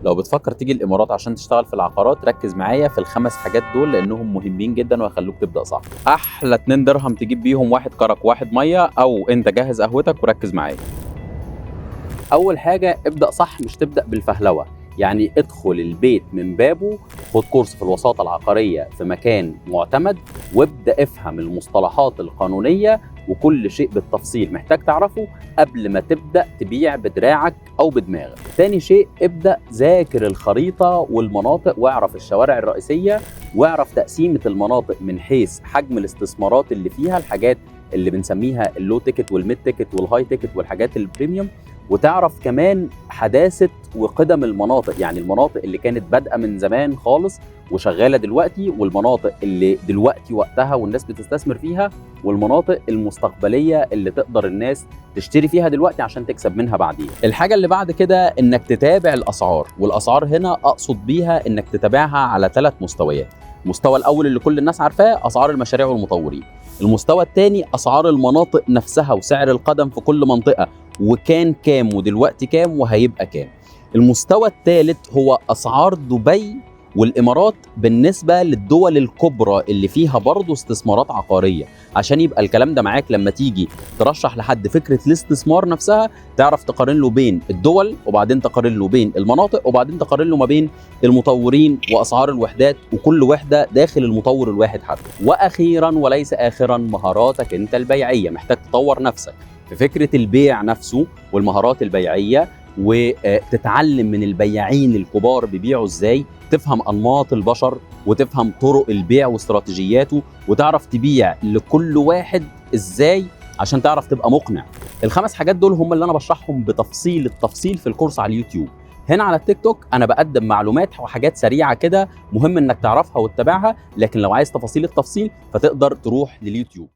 لو بتفكر تيجي الامارات عشان تشتغل في العقارات، ركز معايا في الخمس حاجات دول لانهم مهمين جدا وهيخلوك تبدا صح. احلى 2 درهم تجيب بيهم واحد كرك واحد ميه، او انت جهز قهوتك وركز معايا. اول حاجة ابدا صح، مش تبدا بالفهلوه. يعني ادخل البيت من بابه، خد كورس في الوساطة العقارية في مكان معتمد، وابدا افهم المصطلحات القانونية وكل شيء بالتفصيل محتاج تعرفه قبل ما تبدا تبيع بدراعك او بدماغك. تاني شيء ابدا ذاكر الخريطة والمناطق، واعرف الشوارع الرئيسية، واعرف تقسيمه المناطق من حيث حجم الاستثمارات اللي فيها، الحاجات اللي بنسميها ال low ticket وال mid ticket وال high ticket والحاجات ال premium، وتعرف كمان حداثة وقدم المناطق، يعني المناطق اللي كانت بادئة من زمان خالص وشغالة دلوقتي، والمناطق اللي دلوقتي وقتها والناس بتستثمر فيها، والمناطق المستقبلية اللي تقدر الناس تشتري فيها دلوقتي عشان تكسب منها بعدين. الحاجة اللي بعد كده انك تتابع الأسعار، والأسعار هنا أقصد بيها انك تتابعها على 3 مستويات. المستوى الأول اللي كل الناس عارفاه أسعار المشاريع والمطورين. المستوى الثاني أسعار المناطق نفسها وسعر القدم في كل منطقة، وكان كام ودلوقتي كام وهيبقى كام. المستوى الثالث هو أسعار دبي والإمارات بالنسبة للدول الكبرى اللي فيها برضو استثمارات عقارية، عشان يبقى الكلام ده معاك لما تيجي ترشح لحد فكرة الاستثمار نفسها، تعرف تقارن له بين الدول، وبعدين تقارن له بين المناطق، وبعدين تقارن له ما بين المطورين وأسعار الوحدات وكل وحدة داخل المطور الواحد حتى. وأخيرا وليس آخرا مهاراتك أنت البيعية، محتاج تطور نفسك في فكرة البيع نفسه والمهارات البيعية، وتتعلم من البياعين الكبار بيبيعوا ازاي، تفهم انماط البشر وتفهم طرق البيع واستراتيجياته، وتعرف تبيع لكل واحد ازاي عشان تعرف تبقى مقنع. الخمس حاجات دول هم اللي انا بشرحهم بتفصيل التفصيل في الكورس على اليوتيوب. هنا على التيك توك انا بقدم معلومات وحاجات سريعة كده مهم انك تعرفها وتتابعها، لكن لو عايز تفاصيل التفصيل فتقدر تروح لليوتيوب.